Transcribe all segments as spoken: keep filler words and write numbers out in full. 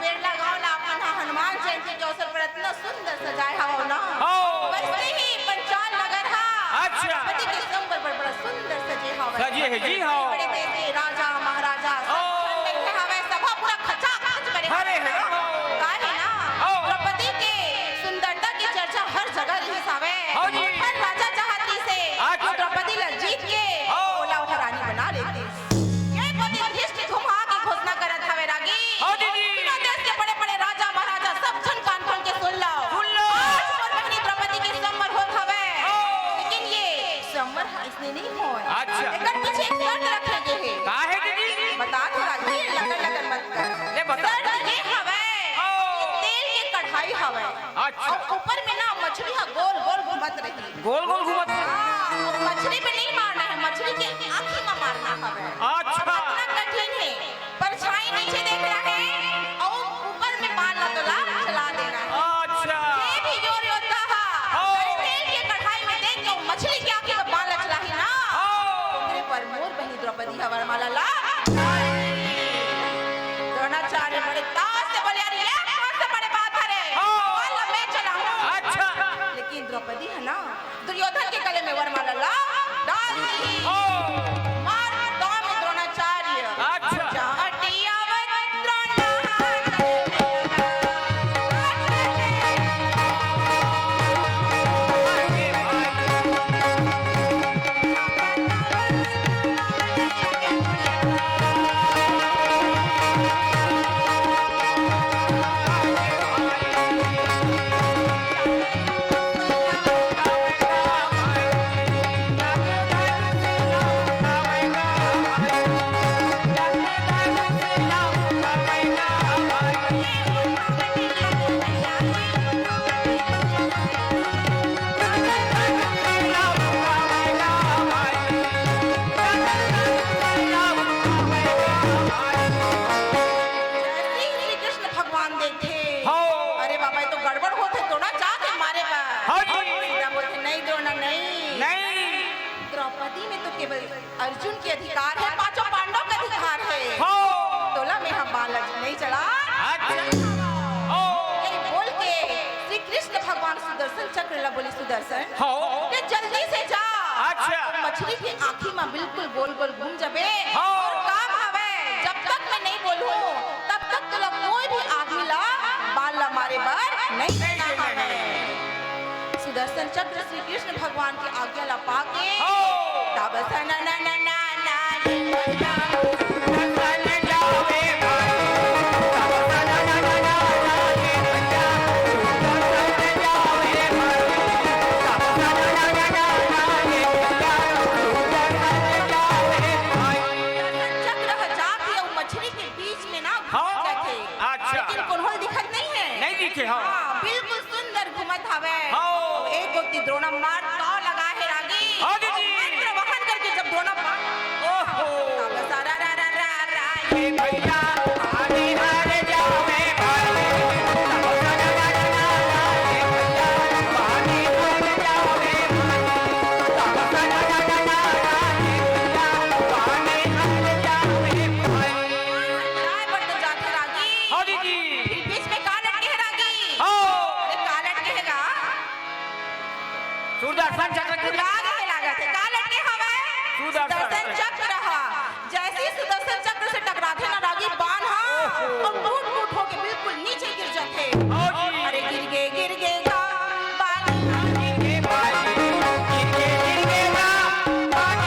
एला गाँव ला अपन ह हनुमान जयंती के अवसर पर इतना सुंदर सजाए हवव ना। हाँ। वैसे ही पंचाल नगर हा अच्छा। द्रौपदी के स्वयंवर पर बड़ा सुंदर सजे हवय। सजे हे जी, हाँ। बड़े देश के राजा महाराजा सब हाँ। झन बैठे हवय, सभा पूरा खचाखच भरे अरे हवय। हे, हाँ। का हे ना, हाँ। द्रौपदी के सुंदरता के चर्चा हर जगह रिहिस हवय। हाँ जी। हर राजा चाहत रिहिस हे अच्छा। अउ द्रौपदी ला जीत के हाँ। ओला ओकर रानी बना लेते। ये कोती धृष्ट धुमहा के घोषणा करत हवे रागी। हाँ दीदी। सुनो देश के बड़े-बड़े राजा महाराजा सब झन कान खोल के सुन लो। सुन लो। आज मोर बहिनी द्रौपदी के स्वयंवर होत हवे। हाँ। लेकिन ये स्वयंवर ह इसने नहीं होय। अच्छा। एकर पीछे एक शर्त रखे गे हे। का हे दीदी? बता तो रागी, लकर लकर मत कर। ले बता। शर्त ये हवे हाँ। कि तेल के कढ़ाई हवे। अच्छा। अउ ऊपर में ना मछली ह गोल गोल घूमत रही। गोल गोल घूमत हे। हाँ, अउ मछली पे नहीं मारना हे, मछली के आँखी में मारना हवे। अच्छा। अब इतना कठिन हे, परछाई नीचे देख रहा हे, अउ ऊपर में बाण ला तोला चला देना हे। अच्छा। ये भी योर योद्धा हा, हाँ। अरे तेल के कढ़ाई में देख के मछली के आँखी में बाण ला चलाही ना। हाँ। ओकरे पर मोर बहिनी द्रौपदी ह वरमाला ला। द्रोणाचार्य बड़े ताव से बोले, "अरे ये कौन से बड़े बात हरे? हाँ। बाण ला मैं चलाहूँ।" अच्छा। लेकिन द्रौपदी ह ना, दुर्योधन के गले में वरमाला ला डाल दी। ओ। मार दांव में द्रोणाचार्य। अच्छा। चाटियावत द्रोणाचार्य। जैसे ही श्री कृष्ण भगवान देखथे, हाँ। अरे बाबा, ये तो गड़बड़ होत हे, तो ना जाके मारे बर। हाँ जी। सीता बोलथे, "नहीं द्रोणा, नहीं। नहीं। द्रौपदी में तो केवल अर्जुन के अधिकार हे, पांचों पांडव के अधिकार हे। हाँ। तोला में हम बाण नहीं चला।" अच्छा। ओ। यही बोल के श्री कृष्ण भगवान सुदर्शन चक्र ला बोले, "सुदर्शन, हाँ। ते जल्दी से जा। अच्छा। मछली के आँखी में बिल्कुल गोल गोल घूम जबे हाँ। अउ काम हवे, जब तक मैं नहीं बोलूँ, तब तक तोला कोई भी आदमी ला बाण ला मारे बर नहीं देना हवे।" सुदर्शन चक्र श्री कृष्ण भगवान के आज्ञा ला पाके हाँ। तब सन न न न न चक्र ह जाके अउ मछली के बीच में ना घुस हाँ। जाथे। अच्छा। लेकिन कोनो ल दिखत नहीं हे। नहीं दिखे, हाँ। हाँ, बिल्कुल सुंदर घूमत हवे। हाँ। एक गोती द्रोणा मार ताव लगा हे रागी। हाँ, दीदी। अउ मंत्र वहन करके जब द्रोणा मार ओहो। तब सारा रा रा रा रा ये भैया, आगे हार जावे भाई। जाए बर तो जाथे रागी। हाँ दीदी। फिर बीच में का लटके हे रागी? हाँ। अरे का लटके हे गा? सुदर्शन चक्र के लाग हे लागत हे। का लटके हवय? सुदर्शन सुदर्शन चक्र। चक्र हा। जैसे ही सुदर्शन चक्र से टकराथे ना रागी बाण हा, ओहो। अउ टूट फूट होके बिल्कुल नीचे गिर जाथे। हाँ जी। अरे गिर गे, गिर गे गा, बाण गिर गे भाई, गिर गे, गिर गे गा, बाण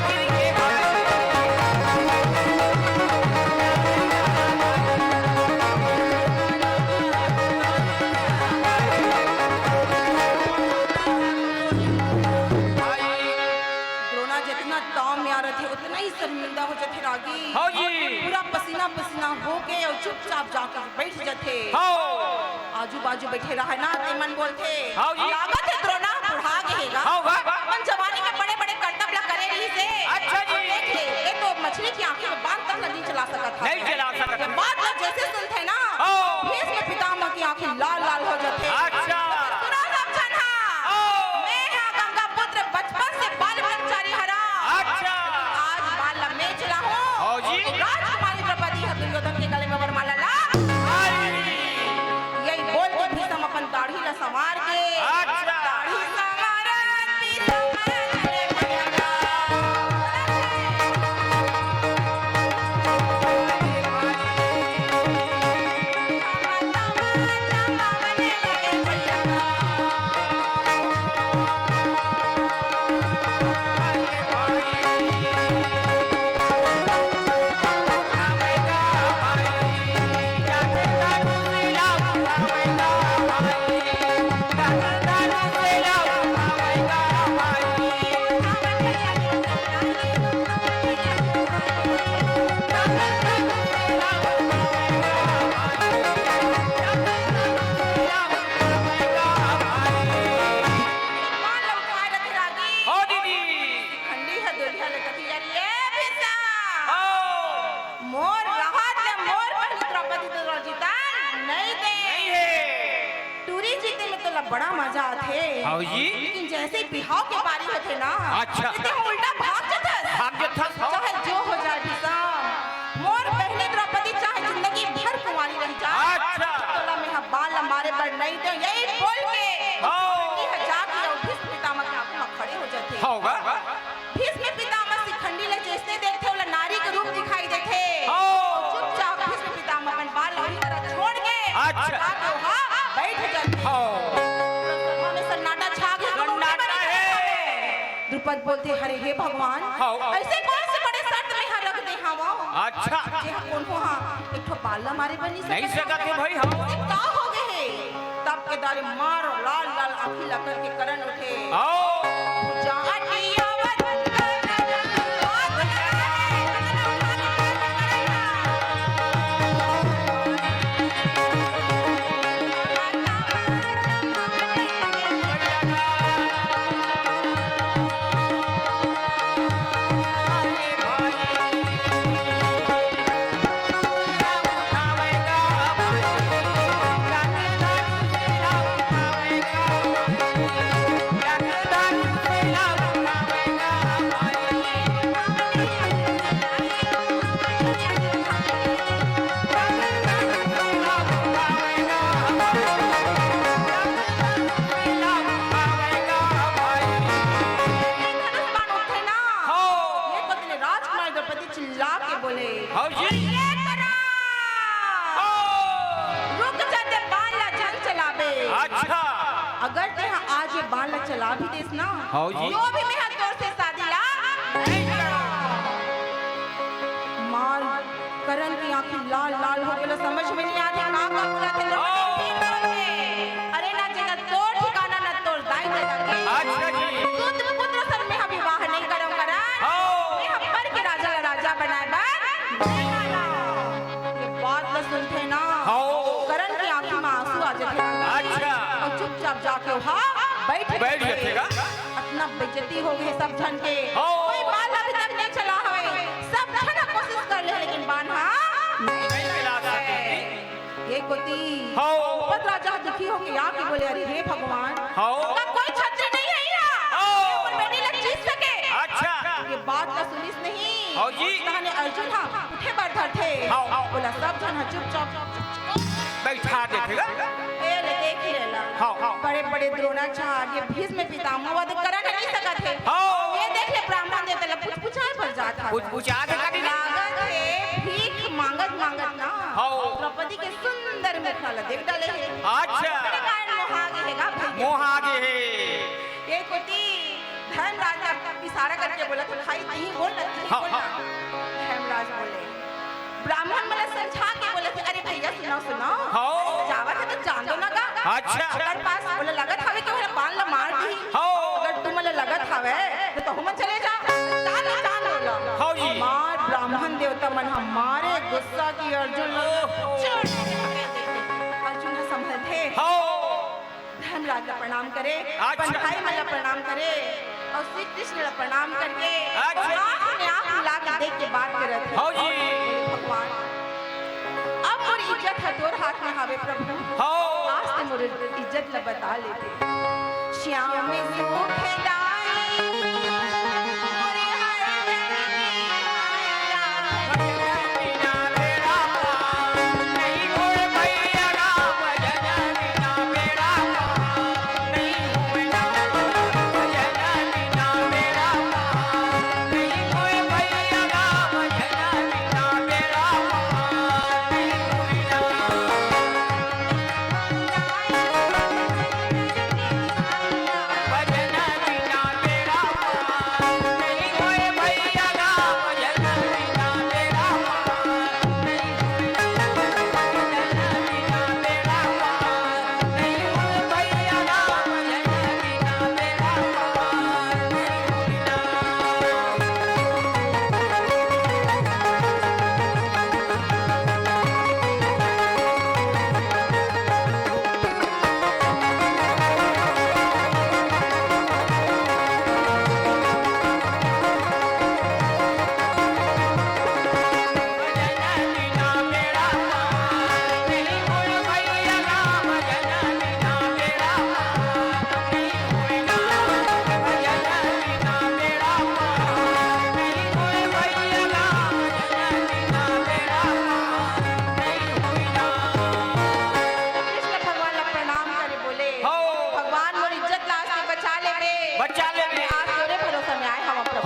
गिर गे भाई। द्रोणा जितना ताव में आ रथे, उतना ही शर्मिंदा हो जाथे रागी। हाँ जी। पूरा पसीना पसीना होके अउ चुपचाप जाके बैठ जाथे। हाँ। आजू बाजू बैठे रहे ना, ते मन बोलथे, हाँ जी। लागत हे द्रोणा बुढ़ा गे हे गा। हाँ, वाह। अपन जवानी में बड़े बड़े करतब ला करे रहिस हे। अच्छा जी। देख ले, ये तो मछली की आँखी में बाण तक ला नहीं चला सकत हे। नहीं चला सकत। ये बात ला जैसे सुनथे ना, हाँ। भीष्म पितामह की आँखी लाल लाल हो जाथे। अच्छा। सुनो सब झन हा। हाँ। मैं हा गंगा पुत्र बचपन से बाल ब्रह्मचारी हरा। अच्छा। आज बाण ला मैं चलाहूँ। हाँ जी। राजकुमारी द्रौपदी ह दुर्योधन के गले में वरमाला ला। आई। बड़ा मजा आथे। हव जी। लेकिन जैसे ही बिहाव के बारी होथे ना, अच्छा। ते उल्टा भाग जथस। भाग जथस, हव। चाहे जो हो जाए भीषम, मोर बहिनी द्रौपदी चाहे जिंदगी भर कुंवारी रह जाए, अच्छा। तोला मेंहा बाण ला मारे बर नइ देंव, यही बोल के हव। शिखंडी ह जाके अउ भीष्म पितामह के आगू म खड़े हो जथे। हव गा। भीष्म पितामह शिखंडी ला जैसने देखथे, ओला नारी के रूप दिखाई देथे। हव। चुपचाप भीष्म पितामह अपन बाण ला उही तरह छोड़ के अच्छा। जाके ओहा बइठ जथे। हव। सभा में सन्नाटा छा गे, कोनो सन्नाटा उत्तर हे। नइ। द्रुपद बोलथे, "अरे हे भगवान, हव। अइसे कौन से बड़े शर्त मेंहा रख दे हवं?" अच्छा। जे ह कोनो ह एक ठो बाण ला मारे बर नइ सकत हे भाई, हव। का हो गे हे? तब के दारे मार लाल लाल आँखी ला करके करण उठे। हव। जाटियावत धनुष बाण उठे ना। हो। ये कोती ले राजकुमारी द्रौपदी चिल्ला के बोले, हव जी। "ये करा। हो। रुक जा, ते बाण ला झन चलाबे। अच्छा। अगर तेंहा आज ये बाण ला चला भी देस ना, हव जी। तो भी मेंहा तोर से शादी ला नइ करंव।" मार करण के आँखी लाल लाल हो गे, समझ में नइ आत हे का का बोलत हे। ओ। अरे ना जेकर तोर ठिकाना ना तोर दाई ददा के। अच्छा जी। सुत पुत्र सन मेंहा विवाह नइ करंव करण। ओ। मेंहा पर के राजा ला राजा बनाए बर नइ मानंव। ये बात ला सुनथे ना, हो। करण के आँखी में आंसू आ जाथे। अच्छा। अउ चुपचाप जाके ओहा बइठ बइठ जाथे। जाथे का? अतना बेइज्जती हो गे सब झन के। हो। कोई बाण ला अभी तक नइ चला हवे। सब झन ह कोशिश कर ले, लेकिन बाण हा नइ चला सके। ये कोती हो। द्रुपद राजा दुखी होके आके बोले, "अरे हे भगवान, हो। का कोई छत्री नइ हे इहाँ? हो। अपन बेटी ला जीत सके?" अच्छा। ये बात ला सुनिस नहीं। हो जी। तहने अर्जुन हा उठे बर धरथे। हो। बोला, "सब झन ह चुपचाप बइठा देथे गा। ए ले देख ले ला। हाँ, हाँ। बड़े-बड़े द्रोणाचार्य, भीष्म पितामह, वो तो करा नहीं सकत हे। हाँ। ये देख ले ब्राह्मण देवता ला पुचपुचाए बर जात हे। पुचपुचाए बर जात हे। लागत हे भीख मांगत-मांगत ना हाँ। द्रौपदी के सुंदर मुखड़ा ला देख डाले हे। अच्छा। तेकरे कारण मोहा गे हे गा भइया। मोहा गे हे। ये कोती धर्मराज ला इशारा करके बोला था, "भाई, तहीं बोल ना, तहीं हाँ, बोल ना।" हाँ। धर्मराज बोले, ब्राह्मण मन ला समझा के बोले थे, "अरे भइया, सुनव, सुनव। हाँ। जावत हे तो जान दो ना गा।" अच्छा। ओकर पास बोले, "लगत हवे कि ओला बाण ला मार दी। हाँ। अगर तुमन ला लगत हवे, तो तहू मन चले जा। जान दो, जान दो ला।" हाँ जी। मार ब्राह्मण देवता मन ह मारे गुस्सा कि अर्जुन ला ओहो। चोट लगे। अर्जुन ह संभलथे। हाँ। धर्मराज ला प्रणाम करे, अच्छा। अपन भाई मन ला प्रणाम करे अउ श्री कृष्ण ला प्रणाम करके अच्छा। आँख में आँख मिला के देख के बात करत हे। हव जी। भगवान, अब मोर इज्जत ह तोर हाथ में हावे प्रभु। हव। आज ते मोर इज्जत ला बता लेते। श्याम सुख लाए मोरे हर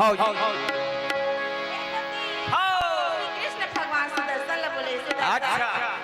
आओ जी। हाँ। कृष्ण भगवान सुदर्शन ला बोले, सुदर्शन। अच्छा।